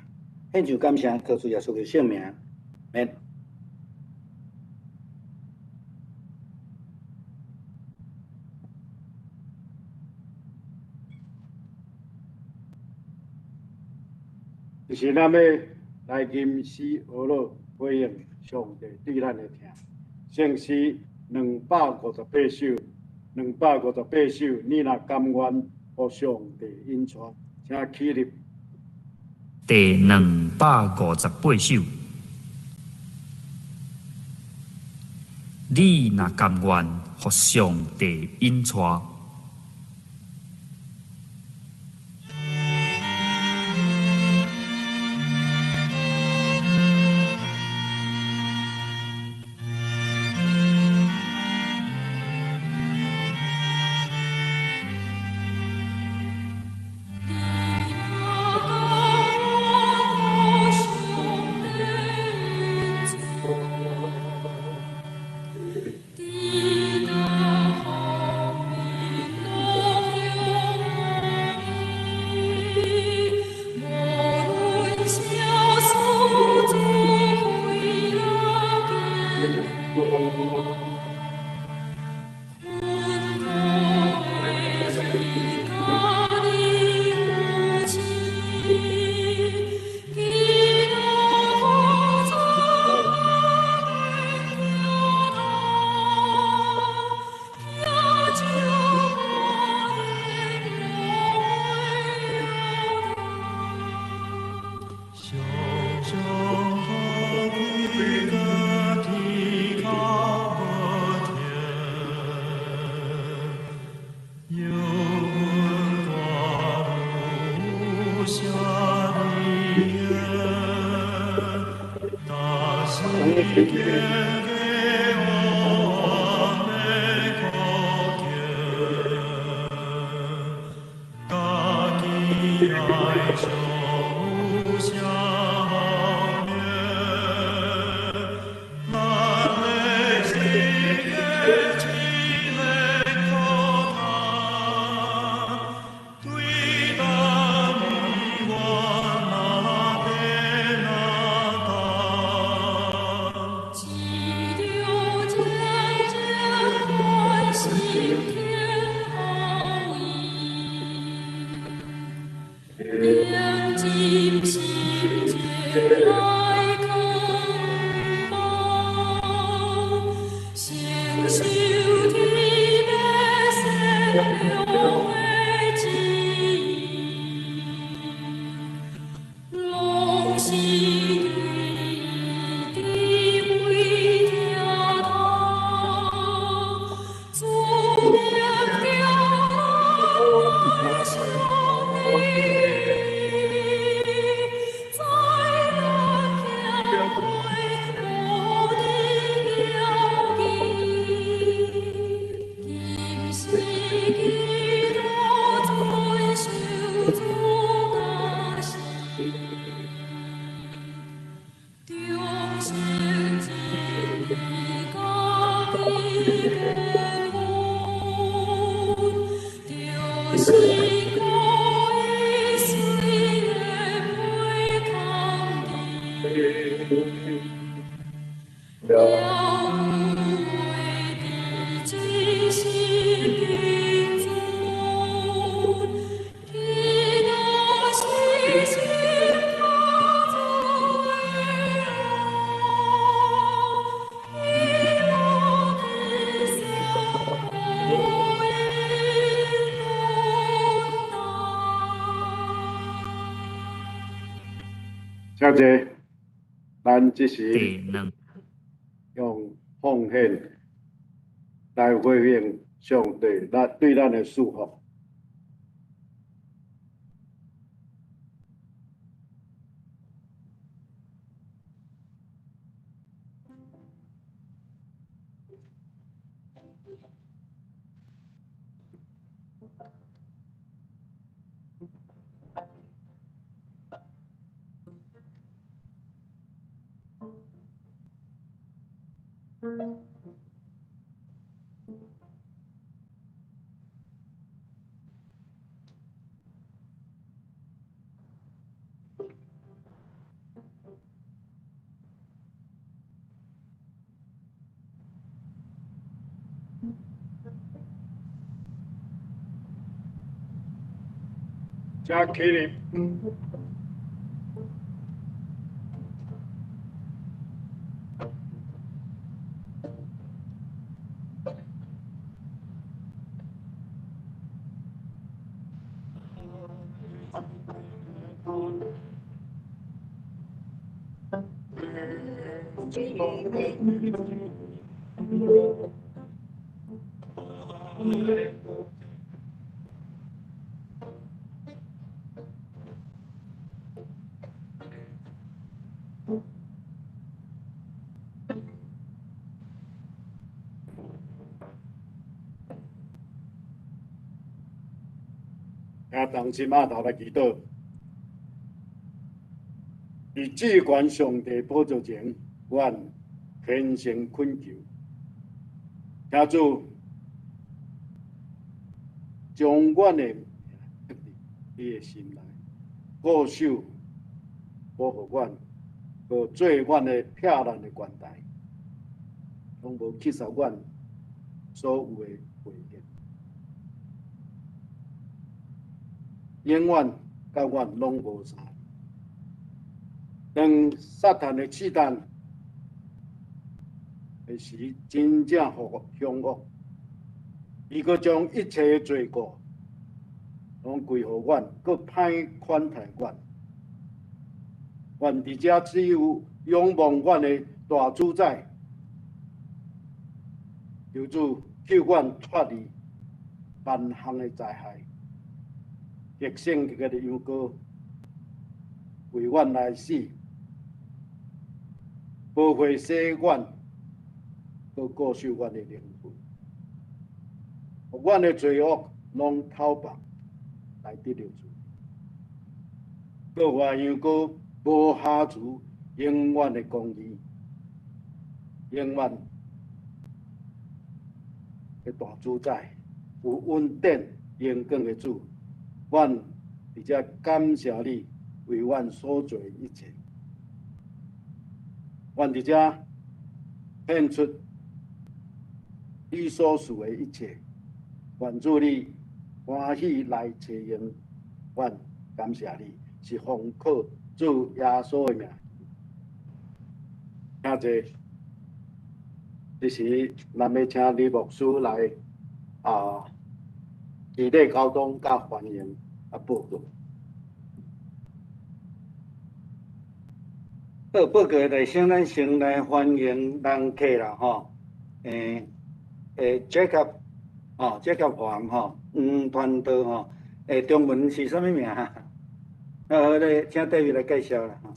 献上感谢，靠主耶稣的圣名，阿们。就是咱欲来吟诗学乐，回应上帝对咱的疼。圣诗258首，258首，你若甘愿予上帝引帶，請起立。第258首，你若甘願予上帝引帶。请坐，咱這時第兩用奉獻來回應上帝咱對咱的祝福。請起立。请同心阿头来祈祷，伫至悬上帝宝座前，阮虔诚恳求，请主将阮的名刻伫你的心内，固守保护阮，阁做阮的避难的悬台，拢无去杀阮所有的罪孽。永远佮阮拢无相。当撒旦的试探的时，真正凶恶，伊阁将一切的罪过拢归予阮，阁歹款待阮。愿伫遮只有仰望阮的大主宰，求主救阮脱离万项的灾害。得胜这个羊羔为阮来死，保血洗阮，阁固守阮的灵魂，予阮的罪恶拢讨放来得著主，阁愿羊羔无瑕疵，永远的公义，永远的大主宰，有恩典荣光的主。阮伫遮感谢你为阮所做的一切，阮伫遮献出你所赐的一切，愿主你欢喜来承应，阮感谢你，是奉靠主耶稣的名。请坐。这时，咱欲请李牧师来伫咧沟通佮欢迎报告。好，报告内先，咱先来欢迎人客啦，吼。Jacob，吼，Jacob 黄吼，黄传道吼，中文是啥物名？好，咧，请 David 来介绍啦，吼。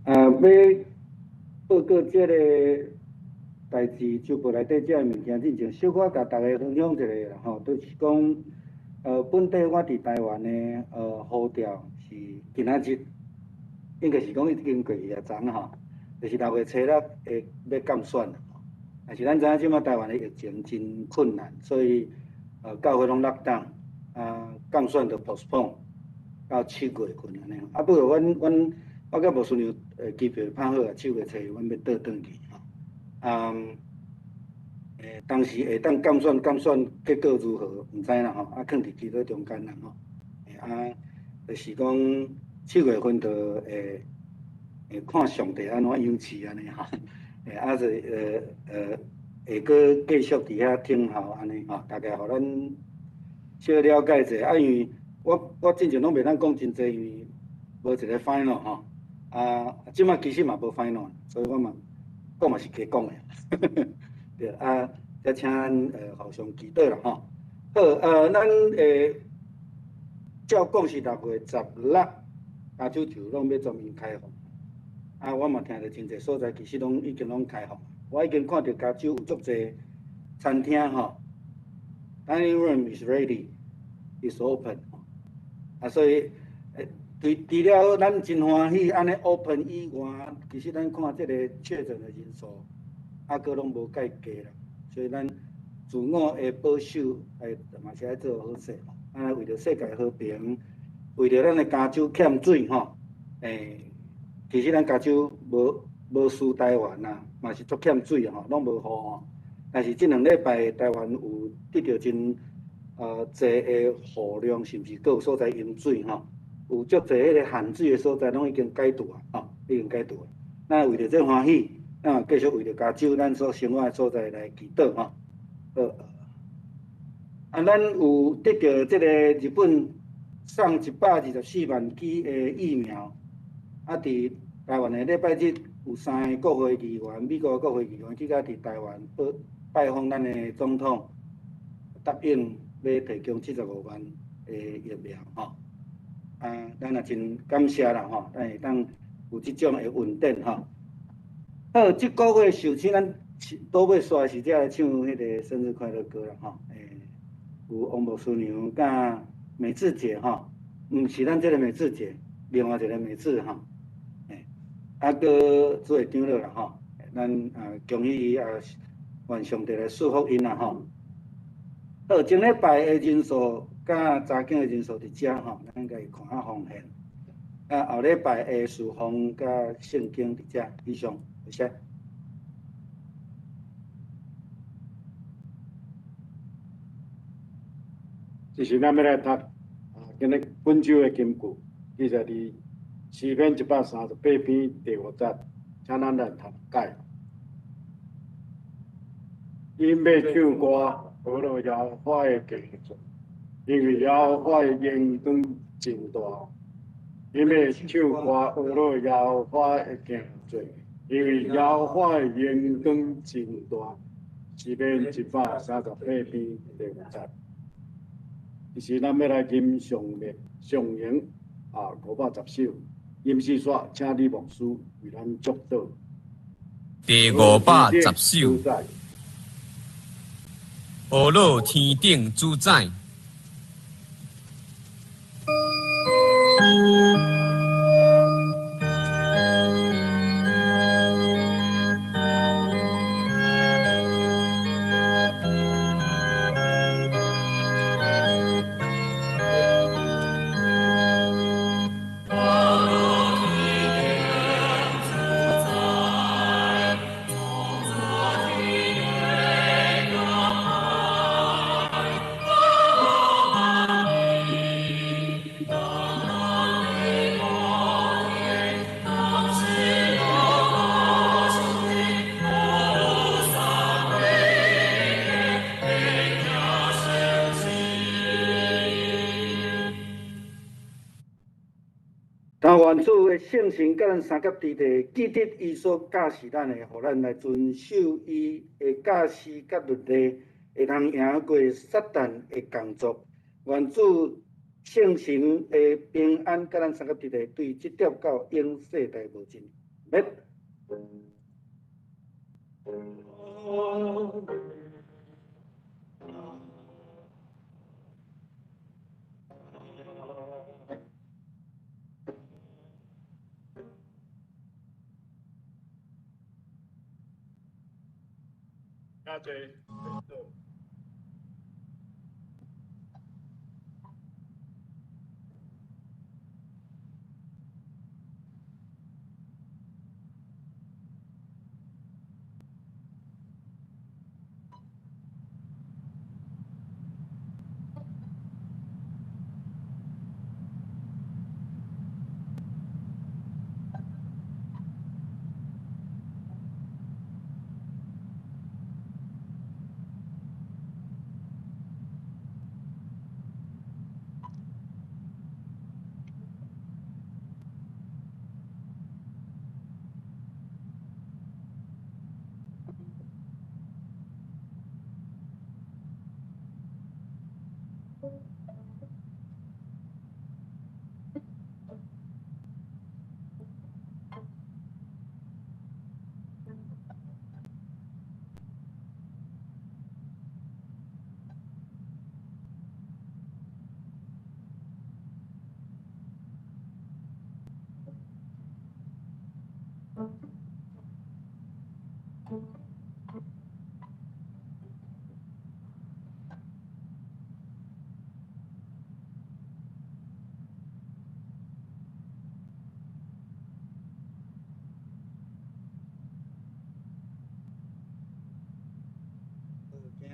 好，欲报告这个代志，周报内底这个物件进前，小可共大家分享一下啦吼，就是讲，本底我伫台湾的呼召是今仔日，应该是讲已经过去啊，昨吼，就是6月初六会欲监选啦。但是咱知影这马台湾的疫情真困难，所以教会拢 lock down，监选就 postpone 到7月份按呢。不过阮我佮牧师娘机票拍好啊，7月初阮欲倒转去吼。当时会当监选，监选结果如何，毋知啦吼。囥伫祈祷中间啦吼。就是讲7月份就会看上帝按怎赏赐按呢吼。就会阁继续伫遐等候按呢吼，大概予咱小了解者。因为我进前拢袂当讲真济，因为无一个 final 吼。这马其实嘛无 final，所以我嘛讲嘛是加讲的。对，才请咱互相祈祷啦吼。好，咱照讲是6月16，加州州攏欲全面開放。啊，我嘛聽著真濟所在其實攏已經攏開放。我已經看著加州有足濟餐廳吼，dining room is ready, is open。啊，所以，除了咱真歡喜按呢 open 以外，其實咱看這個確診的人數，猶閣攏無蓋低啦。所以咱自我的保守，愛嘛是愛做好勢吼。啊，為著世界和平，為著咱的加州欠水吼，其實咱加州無輸台灣啦，嘛是足欠水吼，攏無雨吼。但是這兩禮拜台灣有得著真濟的雨量，甚至閣有所在淹水吼，有足濟彼個旱水的所在攏已經解除啊，吼，已經解除啊。咱為著這歡喜，咱繼續為著加州咱所生活的所在來祈禱吼。好，啊，咱有得著這個日本送124萬劑的疫苗，啊，佇台灣的禮拜日有三个國會議員，美國國會議員去到佇台灣拜訪咱的總統，答應欲提供75萬的疫苗吼。啊，咱也真感謝啦吼，咱會當有這種的恩典吼。好，這個月首先咱倒尾煞是才來唱彼个生日快樂歌啦吼。有王牧師娘佮美智姐吼，毋是咱這个美智姐，另外一个美智吼。啊，閣做會長老啦吼，咱啊恭喜伊啊，願上帝來賜福𪜶啦吼。好，前禮拜的人數佮查經的人數佇遮吼，咱家己看下奉獻。啊，後禮拜的事奉佮聖經佇遮，以上，謝謝。這是咱欲來讀啊，今日本週的金句，記載佇詩篇138篇第五節，請咱來讀解。𪜶欲唱歌，學樂耶和華的傑作，因為耶和華的榮光真大。𪜶欲唱歌，學樂耶和華的傑作，因為耶和華的榮光真大。詩篇138篇第五節。其實咱欲來吟誦的上詠啊510首，吟詩煞，請李牧師為咱祝禱。第510首，呵咾天頂主宰。但願主的聖神佮咱相佮佇咧，記得伊所教示咱的，予咱來遵守伊的教示佮律例，會通贏過撒旦的工作。願主聖神的平安佮咱相佮佇咧，對這點到永世代無盡。多謝。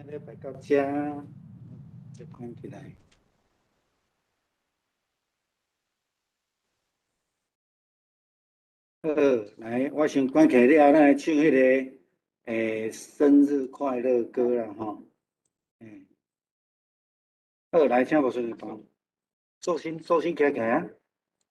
頂禮拜到遮，再關起來。好，來，我先關起來了後，咱來唱彼个生日快樂歌啦，吼。好，來，請牧師彈。壽星，壽星徛起來啊！